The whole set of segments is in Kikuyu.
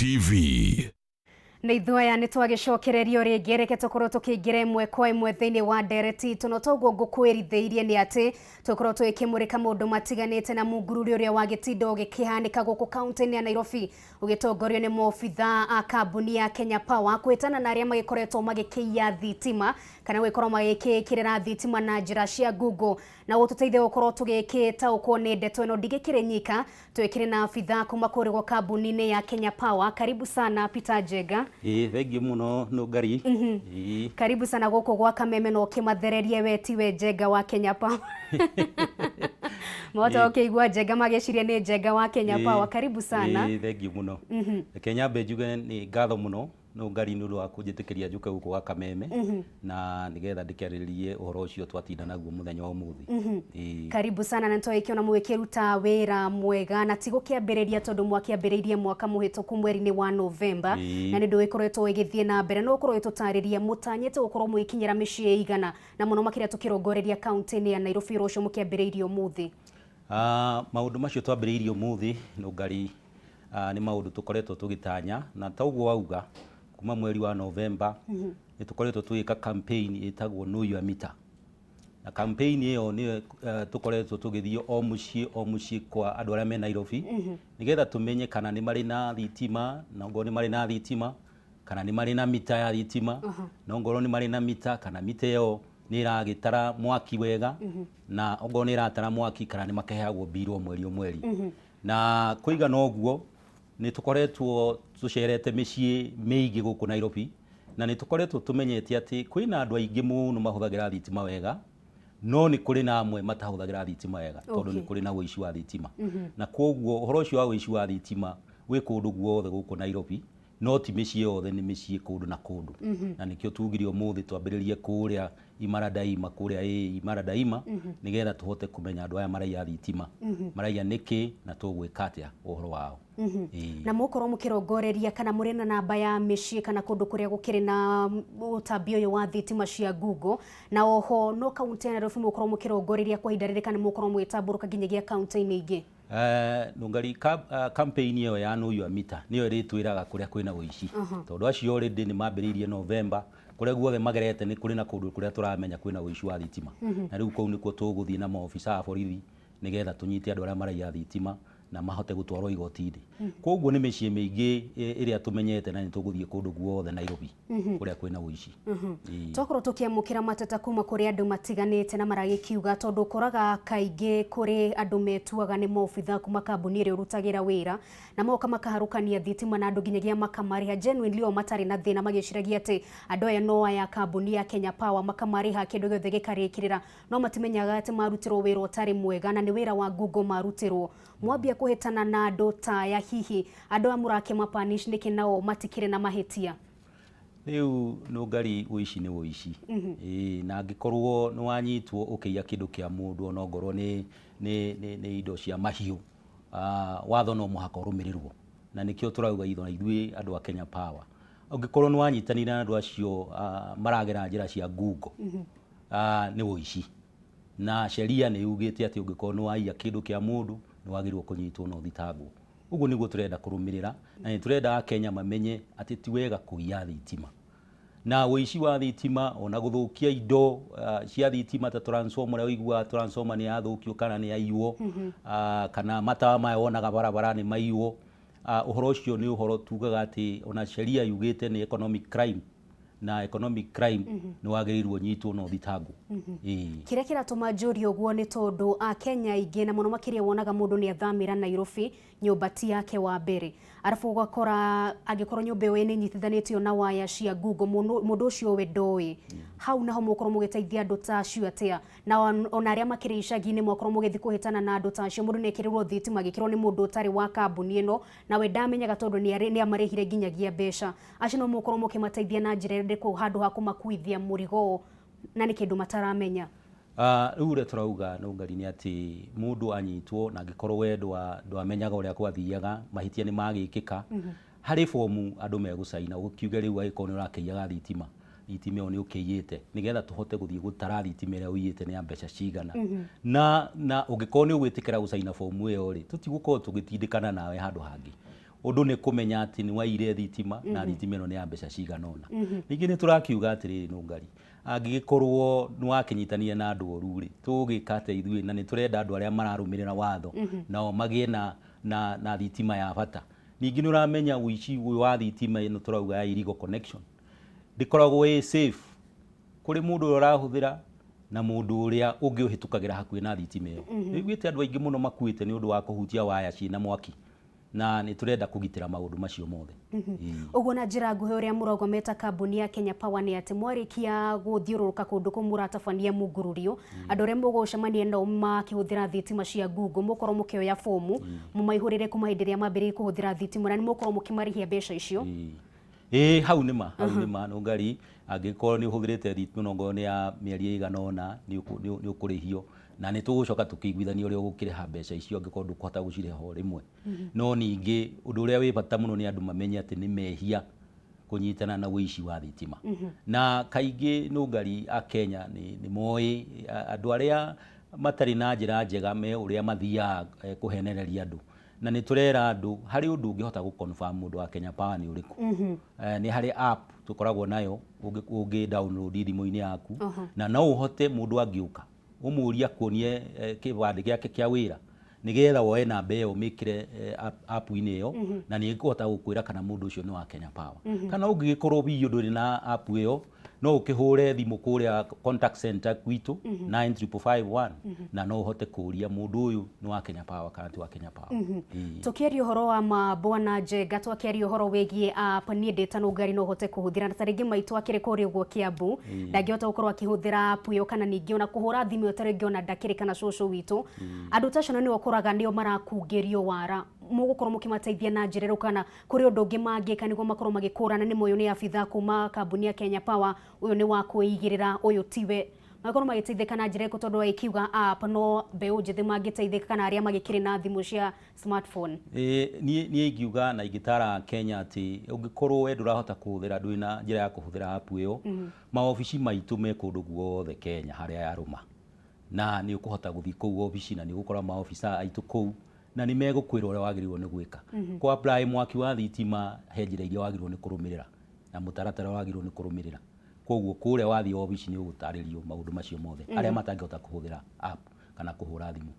TV. Nĩ ithuĩ aya nĩ twagĩcokererio rĩngĩ, reke tũkorwo tũkĩingĩra ĩmwe kwa ĩmwe thĩinĩ wa ndereti itũ. No toguo ngũkwĩrithĩirie nĩ atĩ tũkorwo tũgĩkĩmũrĩka maũndũ matiganĩte na mungururi ũrĩa wagĩtinda ũgĩkĩhanĩka gũkũ kaunti-inĩ ya Nairobi ũgĩtongorio nĩ maobitha a kambuni ya Kenya Power kũhĩtana na arĩa magĩkoretwo magĩkĩiya thitima kana gũgĩkorwo magĩkĩĩkĩrĩra thitima na njĩra cia ngungo. Na gũtũteithia gũkorwo tũgĩkĩtaũkwo nĩ ndeto ĩno, ndigĩkĩrĩ nyika, twĩkĩrĩ na abitha kuma kũrĩ gwa kambuni-inĩ ya Kenya Power. Karibu sana Peter Njenga. Ĩĩ, thengiũ mũno Nũngari. Ĩĩ. Karibu sana gũkũ gwa Kameme, na ũkĩmathererie we tiwe Njenga wa Kenya Power. Mahota gũkĩigua Njenga magĩciria nĩ Njenga wa Kenya Power. Karibu sana. Ĩĩ, thengiũ mũno. Reke nyambe njuge nĩ ngatho mũno Nũngari nĩ ũndũ wa kũnjĩtĩkĩria njũke gũkũ gwa Kameme na nĩgetha ndĩkĩarĩrĩrie ũhoro ũcio twatinda naguo mũthenya wa ũmũthĩ. Ĩĩ. Karibu sana, na nĩtwagĩkĩona mũgĩkĩruta wĩra mwega, na ti gũkĩambĩrĩria tondũ mwakĩambĩrĩirie mwaka mũhĩtũku mweri-inĩ wa Novemba. Na nĩ ũndũ ũgĩkoretwo ũgĩthiĩ na mbere. No ũkorwo ũgĩtũtarĩria mũtanyĩte gũkorwo mũgĩkinyĩra mĩciĩ ĩigana, na mũno makĩria tũkĩrongoreria kaunti-inĩ ya Nairobi, wĩra ũcio mũkĩambĩrĩirie ũmũthĩ? Maũndũ macio twambĩrĩirie ũmũthĩ, Nũngari, nĩ maũndũ tũkoretwo tũgĩtanya, na ta ũguo wauga, kuma mweri wa Novemba nĩ tũkoretwo tũgĩka campaign ĩtagwo Know Your Meter. Na campaign ĩyo nĩyo tũkoretwo tũgĩthiĩ o mũciĩ o mũciĩ kwa andũ arĩa me Nairobi, nĩgetha tũmenye kana nĩ marĩ na thitima, na ongorwo nĩ marĩ na thitima, kana nĩ marĩ na mita ya thitima, na ongorwo nĩ marĩ na mita, kana mita ĩyo nĩ ĩragĩtara mwaki wega, na ongorwo nĩ ĩratara mwaki, kana nĩ makĩheagwo mbirũ o mweri o mweri. Na kũigana ũguo, nĩ tũkoretwo tũcerete mĩciĩ mĩingĩ gũkũ Nairobi, na nĩ tũkoretwo tũmenyete atĩ kwĩna andũ aingĩ mũno mahũthagĩra thitima wega, no nĩ kũrĩ na amwe matahũthagĩra thitima wega, tondũ nĩ kũrĩ na ũici wa thitima. Na kwoguo ũhoro ũcio wa ũici wa thitima wĩ kũndũ guothe gũkũ Nairobi, no ti mĩciĩ yothe, nĩ mĩciĩ kũndũ na kũndũ. Na nĩkĩo tugire ũmũthĩ twambĩrĩrie kũrĩa Imara Daima, kũrĩa ĩ Imara Daima, nĩgetha tũhote kũmenya andũ aya maraiya thitima maraiya nĩkĩ, na tũgwĩka atĩa ũhoro wao. Ĩĩ. Na mũkorwo mũkĩrongoreria kana mũrĩ na namba ya mĩciĩ kana kũndũ kũrĩa gũkĩrĩ na ũtambia ũyũ wa thitima cia ngungo, na oho no kaunti ya Nairobi mũgũkorwo mũkĩrongoreria kwa ihinda rĩrĩ, kana mũgũkorwo mũgĩtambũrũka nginyagia kaunti-inĩ ingĩ? Nũngari, campaign ĩyo ya Know Your Meter nĩyo ĩrĩtwĩraga kũrĩa kwĩna ũici, tondũ acio already nĩ mambĩrĩirie November, kũrĩa guothe magerete nĩ kũrĩ na kũndũ kũrĩa tũramenya kwĩna ũici wa thitima, na rĩu kũu nĩkuo tũgũthiĩ na maobitha a borithi nĩgetha tũnyite andũ arĩa maraiya thitima na mahote gũtwarwo igoti-inĩ. Koguo nĩ mĩciĩ mĩingĩ ĩrĩa tũmenyete, na nĩ tũgũthiĩ kũndũ guothe Nairobi kũrĩa kwĩna ũici. Ĩĩ. Twakorwo tũkĩamũkĩra mateta kuma kũrĩ andũ matiganĩte, na maragĩkiuga tondũ ũkoraga kaingĩ kũrĩ andũ metuaga nĩ maobitha kuma kambuni ĩrĩa ũrutagĩra wĩra, na moka makaharũkania thitima na andũ nginyagia makamarĩha genuinely o matarĩ na thĩna, magĩciragia atĩ andũ aya no aya kambuni ya Kenya Power, makamarĩha kĩndũ gĩothe gĩkarĩkĩrĩra, no matimenyaga atĩ marutirwo wĩra ũtarĩ mwega na nĩ wĩra wa ngungo marutirwo. Mwambia kũhĩtana na andũ ta aya, hihi andũ aya mũrakĩma punish nĩkĩ nao matikĩrĩ na mahĩtia? Rĩu Nũngari, ũici nĩ ũici. Ĩĩ, na angĩkorwo nĩ wanyitwo ũkĩiya kĩndũ kĩa mũndũ, ona ongorwo nĩ nĩ nĩ nĩ indo cia mahiũ, watho no mũhaka ũrũmĩrĩrwo. Na nĩkĩo tũrauga ithuĩ andũ a Kenya Power, ũngĩkorwo nĩ wanyitanĩire na andũ acio maragera njĩra cia ngungo, nĩ ũici. Na sheria nĩ yugĩte atĩ ũngĩkorwo nĩ waiya kĩndũ kĩa mũndũ, nĩ wagĩrĩirwo kũnyitwo na ũthitangwo. Ũguo nĩguo tũrenda kũrũmĩrĩra, na nĩ tũrenda Akenya mamenye atĩ ti wega kũiya thitima. Na ũici wa thitima, ona gũthũkia indo cia thitima ta transformer, ũrĩa ũiguaga transformer nĩ yathũkio kana nĩ yaiywo, kana matawa maya wonaga barabara nĩ maiywo, ũhoro ũcio nĩ ũhoro tugaga atĩ ona sheria yugĩte nĩ economic crime, na economic crime nĩ wagĩrĩirwo ũnyitwo na ũthitangwo. Ĩĩ. Kĩrĩa kĩratũma njũrie ũguo nĩ tondũ Akenya aingĩ na mũno makĩria wonaga mũndũ nĩ athamĩra Nairobi, nyũmba ti yake wa mbere, arabu ũgakora angĩkorwo nyũmba ĩyo nĩ ĩnyitithanĩtio na waya cia ngungo, mũndũ ũcio we ndoĩ. Hau naho mũgũkorwo mũgĩteithia andũ ta acio atĩa? Na ona arĩa makĩrĩ icagi-inĩ, mwakorwo mũgĩthiĩ kũhĩtana na andũ ta acio, mũndũ nĩ ekĩrĩrwo thitima agĩkĩrwo nĩ mũndũ ũtarĩ wa kambuni ĩno, na we ndamenyaga tondũ nĩ amarĩhire nginyagia mbeca. Acio no mũgũkorwo mũkĩmateithia na njĩra ĩrĩkũ handũ ha kũmakuithia mũrigo na nĩ kĩndũ mataramenya? Rĩu ũrĩa tũrauga Nũngari nĩ atĩ mũndũ anyitwo na angĩkorwo we ndwamenyaga ũrĩa gwathiaga, mahĩtia nĩ magĩkĩka, harĩ bomu andũ megũcaina, ũkiuge rĩu angĩkorwo nĩ ũrakĩiyaga thitima, thitima ĩyo nĩ ũkĩiyĩte, nĩgetha tũhote gũthiĩ gũtara thitima ĩrĩa ũiyĩte nĩ ya mbeca cigana. Na ũngĩkorwo nĩ ũgwĩtĩkĩra gũcaina bomu ĩyo rĩ, tũtigũkorwo tũgĩtindĩkana nawe handũ hangĩ. Ũndũ nĩ kũmenya atĩ nĩ waire thitima na thitima ĩno nĩ ya mbeca cigana ũna. Ningĩ nĩ tũrakiuga atĩrĩrĩ, Nũngari, angĩgĩkorwo nĩ wakĩnyitanire na andũ oru rĩ, tũgũgĩka atĩa ithuĩ? Na nĩ tũrenda andũ arĩa mararũmĩrĩra watho nao magĩe na thitima ya bata. Ningĩ nĩ ũramenya ũici ũyũ wa thitima ĩno tũrauga ya illegal connection ndĩkoragwo ĩ safe kũrĩ mũndũ ũrĩa ũrahũthĩra na mũndũ ũrĩa ũngĩ ũhĩtũkagĩra hakuhĩ na thitima ĩyo. Nĩ ũiguĩte andũ aingĩ mũno makuĩte nĩ ũndũ wa kũhutia waya ciĩna mwaki, na nĩ tũrenda kũgitĩra maũndũ macio mothe. Ũguo na njĩra nguhĩ ũrĩa mũrauga meta kambuni ya Kenya Power nĩ atĩ mwarĩkia gũthiũrũrũka kũndũ kũu mũratabania mungururio, andũ arĩa mũgũcemania nao makĩhũthĩra thitima cia ngungo mũkorwo mũkĩoya bomu mũmaihũrĩre kuma hĩndĩ ĩrĩa mambĩrĩirie kũhũthĩra thitima, na nĩ mũgũkorwo mũkĩmarĩhia mbeca icio. Ĩĩ, hau nĩ ma, hau nĩ ma, Nũngari, angĩkorwo nĩ ũhũthĩrĩte thitima onokorwo nĩ ya mĩeri ĩigana ũna, nĩ ũkũrĩhio, na nĩ tũgũcoka tũkĩiguithanie ũrĩa ũgũkĩrĩha mbeca icio angĩkorwo ndũkũhota gũcirĩha o rĩmwe. No ningĩ ũndũ ũrĩa wĩ bata mũno nĩ andũ mamenye atĩ nĩ mehia kũnyitana na ũici wa thitima. Na kaingĩ Nũngari, Akenya nĩ moĩ andũ arĩa matarĩ na njĩra njega me ũrĩa mathiaga kũhenereria andũ. Na nĩ tũrera andũ harĩ ũndũ ũngĩhota gũ confirm mũndũ wa Kenya Power nĩ ũrĩkũ. Nĩ harĩ app tũkoragwo nayo ũngĩ download thimũ-inĩ yaku, na no ũhote mũndũ angĩũka ũmũrie akuonie kĩbandĩ gĩake kĩa wĩra, nĩgetha woe namba ĩyo ũmĩkĩre app-inĩ ĩyo, na nĩ ĩkũhota gũkwĩra kana mũndũ ũcio nĩ wa Kenya Power. Kana ũngĩgĩkorwo biũ ndũrĩ na app ĩyo, no ũkĩhũre thimũ kũrĩa contact center gwitũ 95551, na no ũhote kũria mũndũ ũyũ nĩ wa Kenya Power kana ti wa Kenya Power. Tũkĩaria ũhoro wa ma bwana Njenga, twakĩaria ũhoro wĩgiĩ app, niĩ ndĩ ta Nũngari no hote kũhũthĩra, na ta rĩngĩ maitũ akĩrĩ kũrĩa ũguo Kiambu ndangĩhota gũkorwo akĩhũthĩra app ĩyo, kana ningĩ ona kũhũra thimũ ĩyo ta rĩngĩ ona ndakĩrĩ kana cũcũ witũ. Andũ ta acio nĩo ũkoraga nĩo marakungĩrio wara. Mũgũkorwo mũkĩmateithia na njĩra ĩrĩkũ, kana kũrĩ ũndũ ũngĩ mangĩka nĩguo makorwo magĩkũrana nĩ ũyũ nĩ abithaa kuma kambuni ya Kenya Power, ũyũ nĩ wa kwĩigĩrĩra, ũyũ tiwe? Makorwo magĩteithĩka na njĩra ĩrĩkũ? Tondũ agĩkiuga app no mbeũ njĩthĩ mangĩteithĩka, kana arĩa magĩkĩrĩ na thimũ cia smartphone. Niĩ ingiuga na ingĩtara Kenya atĩ ũngĩkorwo we ndũrahota kũhũthĩra, ndũrĩ na njĩra ya kũhũthĩra app ĩyo, maobici maitũ me kũndũ guothe Kenya harĩa yarũma, na nĩ ũkũhota gũthiĩ kũu obici na nĩ ũgũkora maobisa aitũ kũu, na nĩ megũkwĩra ũrĩa wagĩrĩirwo nĩ gwĩka. Kũ apply mwaki wa thitima, he njĩra iria wagĩrĩirwo nĩ kũrũmĩrĩra na mũtaratara wagĩrĩirwo nĩ kũrũmĩrĩra. Koguo kũrĩa wathiĩ obici nĩ ũgũtarĩrio maũndũ macio mothe, arĩa matangĩhota kũhũthĩra app kana kũhũra thimũ.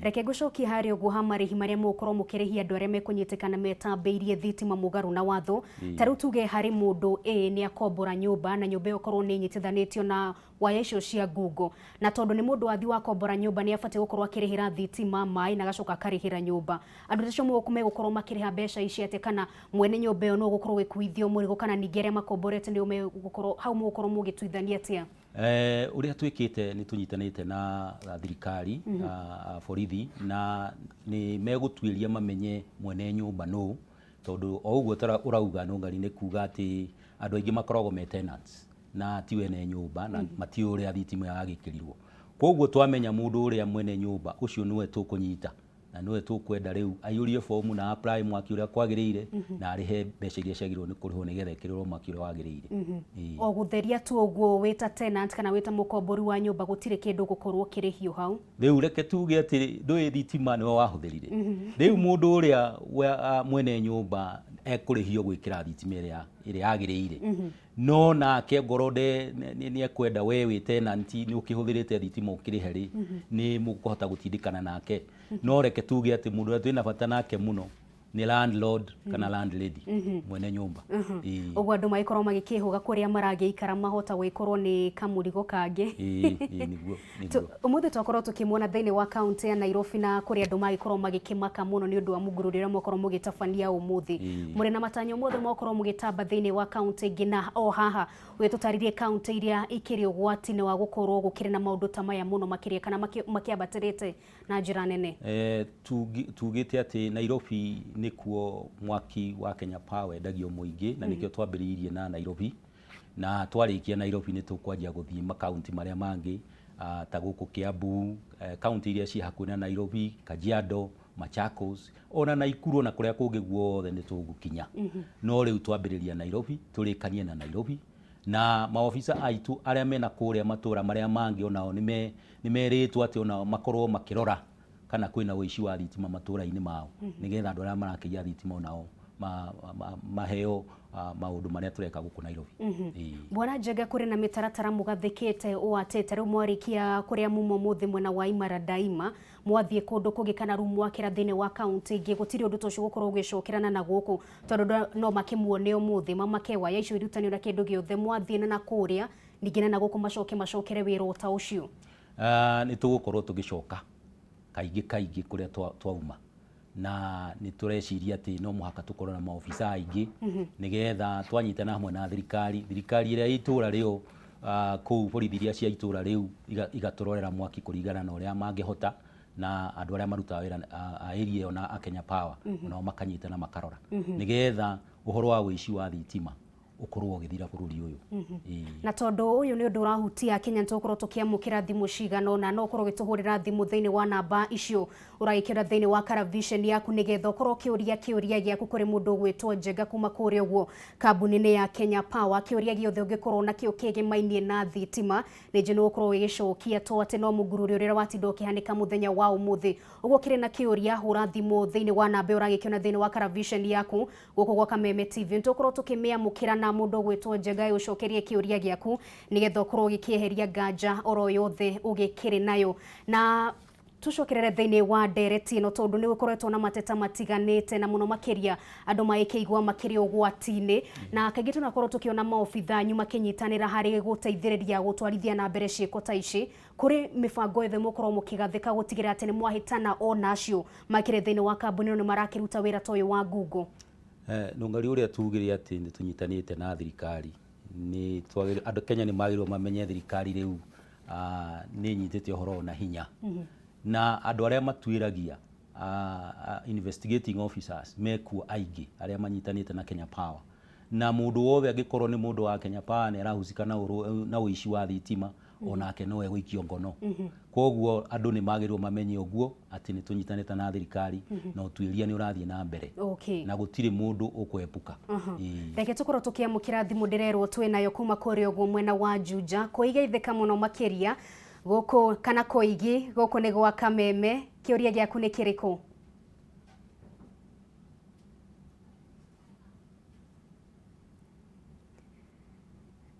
Reke ngũcokie harĩa ũguo ha marĩhi marĩa mũgũkorwo mũkĩrĩhia andũ arĩa mekũnyitĩkana metambĩirie thitima mũgarũ na watho. Ta rĩu tuge harĩ mũndũ ĩ nĩ akombora nyũmba, na nyũmba ĩyo ĩkorwo nĩ ĩnyitithanĩtio na waya icio cia ngungo, na tondũ nĩ mũndũ wathi wakombora nyũmba nĩ abatiĩ gũkorwo akĩrĩhĩra thitima, maĩ, na agacoka akarĩhĩra nyũmba. Andũ acio megũkorwo makĩrĩha mbeca ici atĩa? Kana mwene nyũmba ĩyo no gũkorwo gĩkuithio mũrigo, kana ningĩ arĩa makomborete nĩo megũkorwo hau, mũgũkorwo mũgĩtuithania atĩa? Ũrĩa twĩkĩte nĩ tũnyitanĩte na thirikari, borithi, na nĩ megũtuĩria mamenye mwene nyũmba nũ, tondũ o ũguo ũrauga Nũngari, nĩ kuga atĩ andũ aingĩ makoragwo me tenants na ti wene nyũmba, na matiũĩ ũrĩa thitima yagĩkĩrirwo. Koguo twamenya mũndũ ũrĩa mwene nyũmba ũcio nĩwe tũkũnyita, na nĩwe tũkwenda rĩu aiyũrie bomu na apply mwaki ũrĩa kwagĩrĩire, na arĩhe mbeca iria ciagĩrĩirwo nĩ kũrĩhwo nĩgetha ĩkĩrĩrwo mwaki ũrĩa wagĩrĩire. O gũtheria tu ũguo wĩta tenant kana wĩta mũkombori wa nyũmba, gũtirĩ kĩndũ gũkorwo ũkĩrĩhio hau? Rĩu reke tuge atĩ ndũĩ thitima nĩwe wahũthĩrire. Rĩu mũndũ ũrĩa mwene nyũmba ekũrĩhio gwĩkĩra thitima ĩrĩa yagĩrĩire, no nake ngorwo nĩ ekwenda we wĩ tenant nĩ ũkĩhũthĩrĩte thitima ũkĩrĩhe rĩ, nĩ mũkũhota gũtindĩkana nake. No reke tuge atĩ mũndũ ũrĩa twĩna bata nake mũno nĩ landlord kana landlady, mwene nyũmba. Ũguo andũ magĩkorwo magĩkĩhũga kũrĩa maragĩikara mahota gũgĩkorwo nĩ kamũrigo kangĩ. Ĩĩ, nĩguo. Ũmũthĩ twakorwo tũkĩmuona thĩinĩ wa kaunti ya Nairobi, na kũrĩa andũ magĩkorwo magĩkĩmaka mũno nĩ ũndũ wa mũngũrũrio ũrĩa mwakorwo mũgĩtabania ũmũthĩ. Mũrĩ na matanyo mothe mwakorwo mũgĩtamba thĩinĩ wa kaunti ĩngĩ, na o haha ũgĩtũtarĩrie kaunti iria ikĩrĩ ũgwati-inĩ wa gũkorwo gũkĩrĩ na maũndũ ta maya mũno makĩria, kana makĩambatĩrĩte na njĩra nene? Tugĩte atĩ Nairobi nĩkuo mwaki wa Kenya Power wendagio mũingĩ, na nĩkĩo twambĩrĩirie na Nairobi, na twarĩkia Nairobi nĩ tũkwanjia gũthiĩ makaunti marĩa mangĩ, ta gũkũ Kiambu, kaunti iria ciĩ hakuhĩ na Nairobi, Kajiado, Machakos, ona Naikuru, ona kũrĩa kũngĩ guothe nĩ tũgũkinya. No rĩu twambĩrĩria Nairobi, tũrĩkanie na Nairobi, na maobisa aitũ arĩa mena kũrĩa matũra marĩa mangĩ onao nĩ merĩtwo atĩ onao makorwo makĩrora kana kana kwĩna ũici wa thitima matũra-inĩ mao, nĩgetha andũ arĩa marakĩiya thitima onao maheo maũndũ marĩa tũreka gũkũ Nairobi. Ĩĩ. Bwana Njenga, kũrĩ na mĩtaratara mũgathĩkĩte ũũ atĩ ta rĩu mwarĩkia kũrĩa muma ũmũthĩ mwena wa Imara Daima, mwathiĩ kũndũ kũngĩ kana rĩu mwakĩra thĩinĩ wa kaunti ingĩ, gũtirĩ ũndũ ta ũcio gũkorwo ũgĩcokerana na gũkũ, tondũ no makĩmuone ũmũthĩ mamake waya icio irutanio na kĩndũ gĩothe, mwathiĩ na nakũrĩa ningĩ na nagũkũ macoke macokere wĩra o ta ũcio. Nĩ tũgũkorwo tũgĩcoka kaingĩ kaingĩ kũrĩa twauma, na nĩ tũreciria atĩ no mũhaka tũkorwo na maobithaa aingĩ, nĩgetha twanyitana hamwe na thirikari, thirikari ĩrĩa ĩ itũra rĩo, kũu borithi iria cia itũra rĩu igatũrorera mwaki kũringana na ũrĩa mangĩhota, na andũ arĩa marutaga wĩra a area ĩyo na a Kenya Power onao makanyitana makarora, nĩgetha ũhoro wa ũici wa thitima ũkorwo ũgĩthira bũrũri ũyũ. Ĩĩ. Na tondũ ũyũ nĩ ũndũ ũrahutia Kenya, nĩ tũgũkorwo tũkĩamũkĩra thimũ cigana ũna, no ũkorwo ũgĩtũhũrĩra thimũ thĩinĩ wa namba icio ũragĩkĩra thĩinĩ wa karaviceni yaku, nĩgetha ũkorwo ũkĩũria kĩũria gĩaku kũrĩ mũndũ ũgwĩtwo Njenga kuma kũrĩa ũguo kambuni-inĩ ya Kenya Power. Kĩũria gĩothe ũngĩkorwo nakĩo kĩgĩmainie na thitima, nĩ njũĩ nĩ ũgũkorwo ũgĩgĩcokia, to atĩ no mũngururi ũrĩa watinda ũkĩhanĩka mũthenya wa ũmũthĩ. Ũguo ũkĩrĩ na kĩũria, hũra thimũ thĩinĩ wa namba ĩyo ũragĩkĩona thĩinĩ wa karaviceni yaku gũkũ gwa Kameme TV. Nĩ tũgũkorwo tũkĩmĩamũkĩra na mũndũ ũgwĩtwo Njenga agĩgũcokerie kĩũria gĩaku, nĩgetha ũkorwo ũgĩkĩeheria nganja oro yothe ũgĩkĩrĩ nayo. Na tucokerere thĩinĩ wa ndereti ĩno, tondũ nĩ gũkoretwo na mateta matiganĩte, na mũno makĩria andũ magĩkĩigua makĩrĩ ũgwati-inĩ, na kaingĩ tũnakorwo tũkĩona maobitha anyu makĩnyitanĩra harĩ gũteithĩrĩria gũtwarithia na mbere ciĩko ta ici. Kũrĩ mĩbango yothe mũkorwo mũkĩgathĩka gũtigĩrĩra atĩ nĩ mwahĩtana ona acio makĩrĩ thĩinĩ wa kambuni ĩno nĩ marakĩruta wĩra ta ũyũ wa ngungo? Nũngari, ũrĩa tugire atĩ nĩ tũnyitanĩte na thirikari, nĩ twagĩrĩirwo, andũ Kenya nĩ magĩrĩirwo mamenye thirikari rĩu nĩ ĩnyitĩte ũhoro ũyũ na hinya, na andũ arĩa matuĩragia, investigating officers mekuo aingĩ arĩa manyitanĩte na Kenya Power, na mũndũ wothe angĩkorwo nĩ mũndũ wa Kenya Power nĩ arahusika na ũici wa thitima, onake no egũikio ngono. Koguo andũ nĩ magĩrĩirwo mamenye ũguo atĩ nĩ tũnyitanĩte na thirikari na ũtuĩria nĩ ũrathiĩ na mbere, na gũtirĩ mũndũ ũkwepuka. Ĩĩ. Reke tũkorwo tũkĩamũkĩra thimũ ndĩrerwo twĩ nayo kuma kũrĩa ũguo mwena wa Juja. Kũigeithĩka mũno makĩria gũkũ kana Koigi, gũkũ nĩ gwa Kameme. Kĩũria gĩaku nĩ kĩrĩkũ?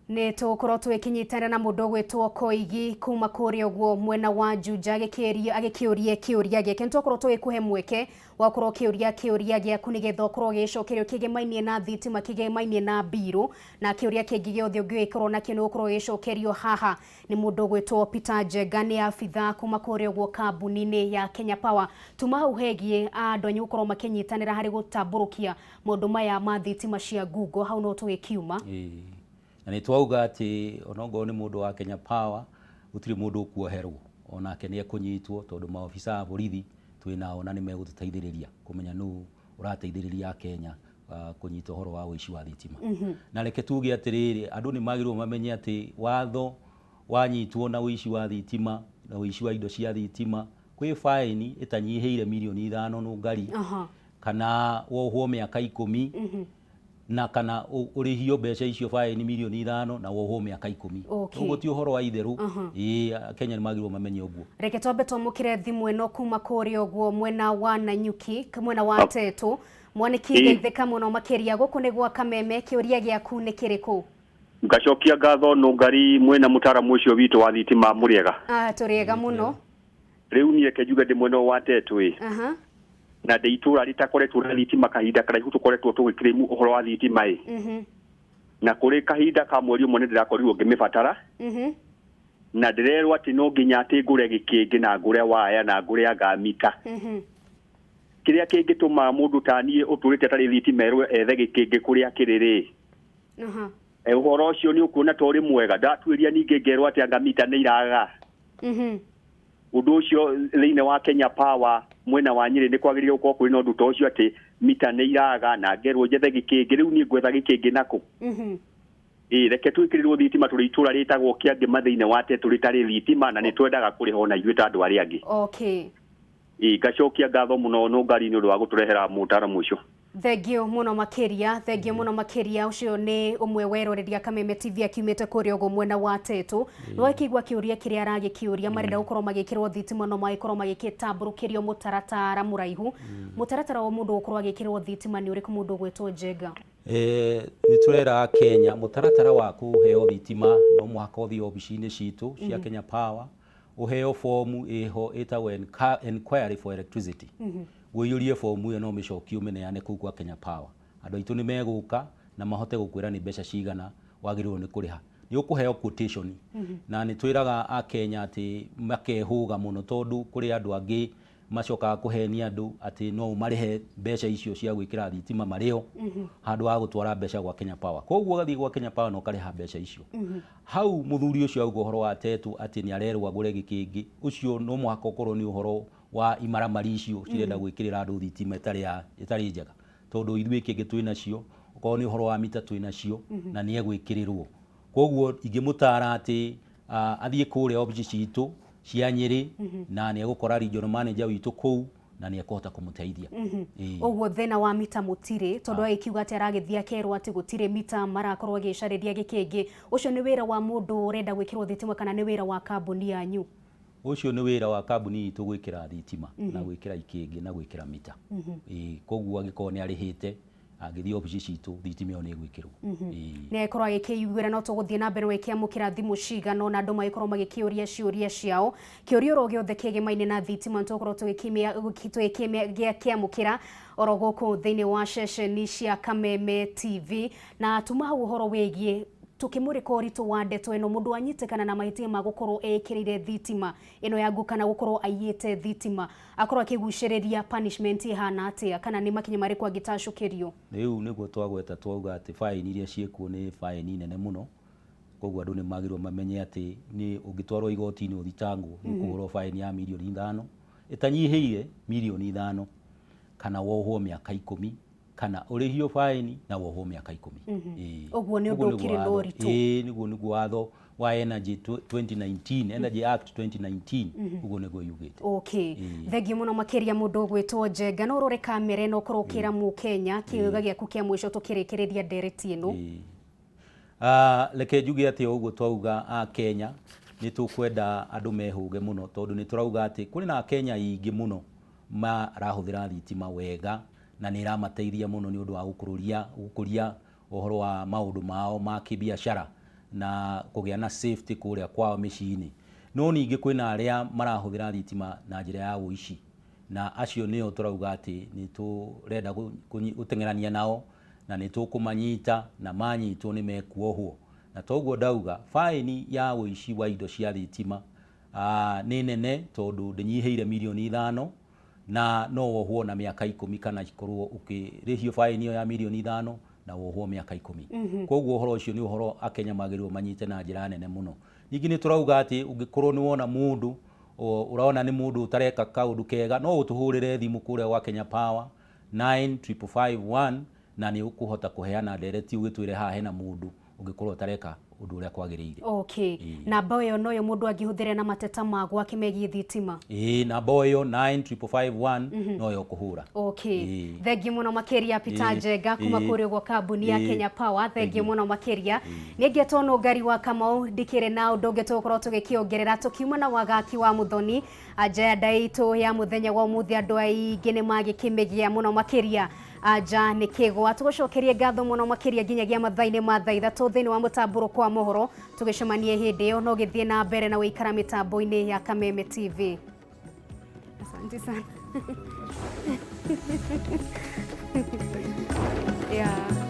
Nĩ tũgũkorwo tũgĩkĩnyitanĩra na mũndũ ũgwĩtwo Koigi kuma kũrĩa ũguo mwena wa Juja agĩkĩũrie kĩũria gĩake. Nĩ twakorwo tũgĩkũhe mweke wa gũkorwo ũkĩũria kĩũria gĩaku nĩgetha ũkorwo ũgĩgĩcokerio kĩgĩmainie na thitima, kĩgĩmainie na mbirũ, na kĩũria kĩngĩ gĩothe ũngĩgĩkorwo nakĩo nĩ ũgũkorwo ũgĩgĩcokerio haha nĩ mũndũ ũgwĩtwo Peter Njenga, nĩ abithaa kuma kũrĩa ũguo kambuni-inĩ ya Kenya Power. Tuma hau hegiĩ andũ anyu gũkorwo makĩnyitanĩra harĩ gũtambũrũkia maũndũ maya ma thitima cia ngungo, hau no tũgĩkiuma. Ĩĩ. Na nĩ twauga atĩ onokorwo nĩ mũndũ wa Kenya Power, gũtirĩ mũndũ ũkuoherwo, onake nĩ ekũnyitwo, tondũ maobithaa a borithi twĩ nao na nĩ megũtũteithĩrĩria kũmenya nũ ũrateithĩrĩria Akenya kũnyita ũhoro wa ũici wa thitima. Na reke tuge atĩrĩrĩ, andũ nĩ magĩrĩirwo mamenye atĩ watho wanyitwo na ũici wa thitima na ũici wa indo cia thitima, kwĩ faĩni ĩtanyihĩire mirioni 5 nũngari, kana wohwo mĩaka 10, na kana ũrĩhio mbeca icio faĩni mirioni 5 na wohwo mĩaka 10. Ũguo ti ũhoro wa itherũ. Ĩĩ, Kenya nĩ magĩrĩirwo mamenye ũguo. Reke twambe twamũkĩre thimũ ĩno kuma kũrĩa ũguo mwena wa Nanyuki, mwena wa Tetũ. Mwanĩki, geithĩka mũno makĩria, gũkũ nĩ gwa Kameme, kĩũria gĩaku nĩ kĩrĩkũ? Ngacokia ngatho nũngari mwena mũtaramu ũcio witũ wa thitima, mũrĩega? Tũrĩega mũno. Rĩu niĩ reke njuge ndĩ mwena ũyũ wa Tetũ ĩ, na ndĩ itũra rĩtakoretwo na thitima kahinda karaihu, tũkoretwo tũgĩkĩrĩmu ũhoro wa thitima ĩ, na kũrĩ kahinda ka mweri ũmwe nĩ ndĩrakorirwo ngĩmĩbatara, na ndĩrerwo atĩ no nginya atĩ ngũre gĩkĩngĩ na ngũre waya na ngũre anga mita, kĩrĩa kĩngĩtũma mũndũ ta niĩ ũtũrĩte atarĩ thitima erwo ethe gĩkĩngĩ kũrĩa kĩrĩ rĩ. Ũhoro ũcio nĩ ũkuona ta ũrĩ mwega? Ndatuĩria ningĩ ngerwo atĩ anga mita nĩ iraga. Ũndũ ũcio thĩinĩ wa Kenya Power mwena wa Nyĩrĩ nĩ kwagĩrĩire gũkorwo kwĩna ũndũ ta ũcio atĩ mita nĩ iraga na ngerwo njethe gĩkĩngĩ? Rĩu niĩ ngwetha gĩkĩngĩ nakũ? Ĩĩ, reke twĩkĩrĩrwo thitima, tũrĩ itũra rĩtagwo Kĩangĩma thĩinĩ wa Tetũ rĩtarĩ thitima, na nĩ twendaga kũrĩha ona ithuĩ ta andũ arĩa angĩ. Ĩĩ, ngacokia ngatho mũno nũngari nĩ ũndũ wa gũtũrehera mũtaaramu ũcio. Thengio muno makiria, thengio muno makiria. Ucio ni umwe weroreria Kameme TV akiumite kuria uguo mwena wa Tetu. Nĩwakĩigua kĩũria kĩrĩa aragĩkĩũria, marenda gũkorwo magĩkĩrwo thitima no magĩkorwo magĩgĩtambũrũkĩrio mũtaratara mũraihu. Mũtaratara wa mũndũ gũkorwo agĩkĩrwo thitima nĩ ũrĩkũ, mũndũ ũgwĩtwo Njenga? Nĩ tũrera Kenya mũtaratara wa kũheo thitima no mũhaka ũthiĩ obici-inĩ citũ cia Kenya Power, ũheo fomu ĩho ĩtagwo enquiry for electricity. Ũiyũrie fomu ĩyo na ũmĩcokie ũmĩneane kũu kwa Kenya Power. Andũ aitũ nĩ megũka na mahote gũkwĩra nĩ mbeca cigana wagĩrĩirwo nĩ kũrĩha. Nĩ ũkũheo quotation. Na nĩ twĩraga Akenya atĩ makehũga mũno, tondũ kũrĩ andũ angĩ macokaga kũhenia andũ atĩ no ũmarĩhe mbeca icio cia gwĩkĩra thitima marĩo handũ ha gũtwara mbeca gwa Kenya Power. Koguo ũgathiĩ gwa Kenya Power na ũkarĩha mbeca icio. Hau mũthuri ũcio auga ũhoro wa Tetu atĩ nĩ arerwo agũre gĩkĩngĩ, ũcio no mũhaka ũkorwo nĩ ũhoro wa imaramari icio cirenda gwĩkĩrĩra andũ thitima ĩtarĩ njega, tondũ ithuĩ kĩngĩ twĩ nacio, okorwo nĩ ũhoro wa mita twĩ nacio, na nĩ egwĩkĩrĩrwo. Koguo ingĩmũtara atĩ athiĩ kũrĩa obici citũ cia Nyĩrĩ, na nĩ egũkora regional manager witũ kũu na nĩ ekũhota kũmũteithia. Ũguo thĩna wa mita mũtirĩ, tondũ agĩkiuga atĩ aragĩthiĩ akerwo atĩ gũtirĩ mita, marakorwo agĩcarĩria gĩkĩngĩ. Ũcio nĩ wĩra wa mũndũ ũrenda gwĩkĩrwo thitima kana nĩ wĩra wa kambuni yanyu? Ũcio nĩ wĩra wa kambuni itũ gwĩkĩra thitima na gwĩkĩra ikĩngĩ na gwĩkĩra mita. Koguo angĩkorwo nĩ arĩhĩte, angĩthiĩ obici citũ thitima ĩyo nĩ ĩgwĩkĩrwo. Nĩ agĩkorwo agĩkĩiguĩra. No tũgũthiĩ na mbere gũkĩamũkĩra thimũ cigana ũna, andũ magĩkorwo magĩkĩũria ciũria ciao. Kĩũria oro gĩothe kĩgemaine na thitima nĩtũgũkorwo tũgĩkĩamũkĩra oro gũkũ thĩinĩ wa ceceni cia Kameme TV. Na tuma hau ũhoro wĩgiĩ tukimurika ũritũ wa ndeto ĩno, mũndũ anyitĩkana na mahĩtia ma gũkorwo ekĩrĩire thitima ĩno ya kana gũkorwo aiyĩte thitima, akorwo akĩgucĩrĩria punishment ĩhana atĩa, kana nĩ makinya marĩkũ angĩtacũkĩrio? Rĩu nĩguo twagweta, twauga atĩ baĩni iria ciĩkuo nĩ baĩni nene mũno. Koguo andũ nĩ magĩrĩirwo mamenye atĩ nĩ ũngĩtwarwo igoti-inĩ ũthitangwo, nĩ ũkũhũrwo baĩni ya 5 mirioni ĩtanyihĩire 5 mirioni, kana wohwo mĩaka 10, kana ũrĩhio baĩni na wohwo mĩaka 10. Ũguo nĩ ũndũ ũkĩrĩ na ũritũ. Ĩĩ, nĩguo watho wa Energy 2019, Energy Act 2019, ũguo nĩguo yugĩte. Okay, thengiũ mũno makĩria mũndũ ũgwĩtwo Njenga. No ũrore kamera ĩno, ũkorwo ũkĩra mũkenya kĩũga gĩaku kĩa mũico tũkĩrĩkĩrĩria ndereti ĩno. Reke njuge atĩ o ũguo twauga a Kenya, nĩ tũkwenda andũ mehũge mũno, tondũ nĩ tũrauga atĩ kũrĩ na Akenya aingĩ mũno marahũthĩra thitima wega na nĩ ĩramateithia mũno nĩ ũndũ wa gũkũria ũhoro wa maũndũ mao ma kĩbiacara na kũgĩa na safety kũrĩa kwao mĩciĩ-inĩ. No ningĩ kwĩna arĩa marahũthĩra thitima na njĩra ya ũici, na acio nĩo tũrauga atĩ nĩ tũrenda gũteng'erania nao na nĩ tũkũmanyita, na manyitwo nĩ mekuohwo. Na toguo ndauga, baĩni ya ũici wa indo cia thitima nĩ nene, tondũ ndĩnyihĩire 5 mirioni na no wohwo na mĩaka 10, kana ikorwo ũkĩrĩhio baĩni ĩyo ya 5 mirioni na wohwo mĩaka 10. Koguo ũhoro ũcio nĩ ũhoro Akenya magĩrĩirwo manyite na njĩra nene mũno. Ningĩ nĩ tũrauga atĩ ũngĩkorwo nĩ wona mũndũ ũrona nĩ mũndũ ũtareka kaũndũ kega, no ũtũhũrĩre thimũ kũrĩa gwa Kenya Power 95551, na nĩ ũkũhota kũheana ndereti ũgĩtwĩre haha hena mũndũ ũngĩkorwo ũtareka ũndũ ũrĩa kwagĩrĩire. Okay, namba ĩyo noyo mũndũ angĩhũthĩra na mateta ma gwake megiĩ thitima? Ĩĩ, namba ĩyo 95551 noyo ũkũhũra. Okay, thengiũ mũno makĩria Peter Njenga kuma kũrĩa ũguo kambuni ya Kenya Power. Thengiũ mũno makĩria. Nĩ ngĩtwo Nũngari wa Kamau, ndikĩrĩ na ũndũ ũngĩ tũgũkorwo tũgĩkĩongerera, tũkiuma na wagaki wa Mũthoni. Agenda itũ ya mũthenya wa ũmũthĩ, andũ aingĩ nĩ magĩkĩmĩgĩa mũno makĩria anja nĩ kĩgwa. Tũgũcokerie ngatho mũno makĩria nginyagia mathaa-inĩ ma thaa 3 thĩinĩ wa mũtambũrũko wa mohoro. Tũgĩcemanie hĩndĩ ĩyo, no gĩthiĩ na mbere na gũikara mĩtambo-inĩ ya Kameme TV. Asante sana. Yeah.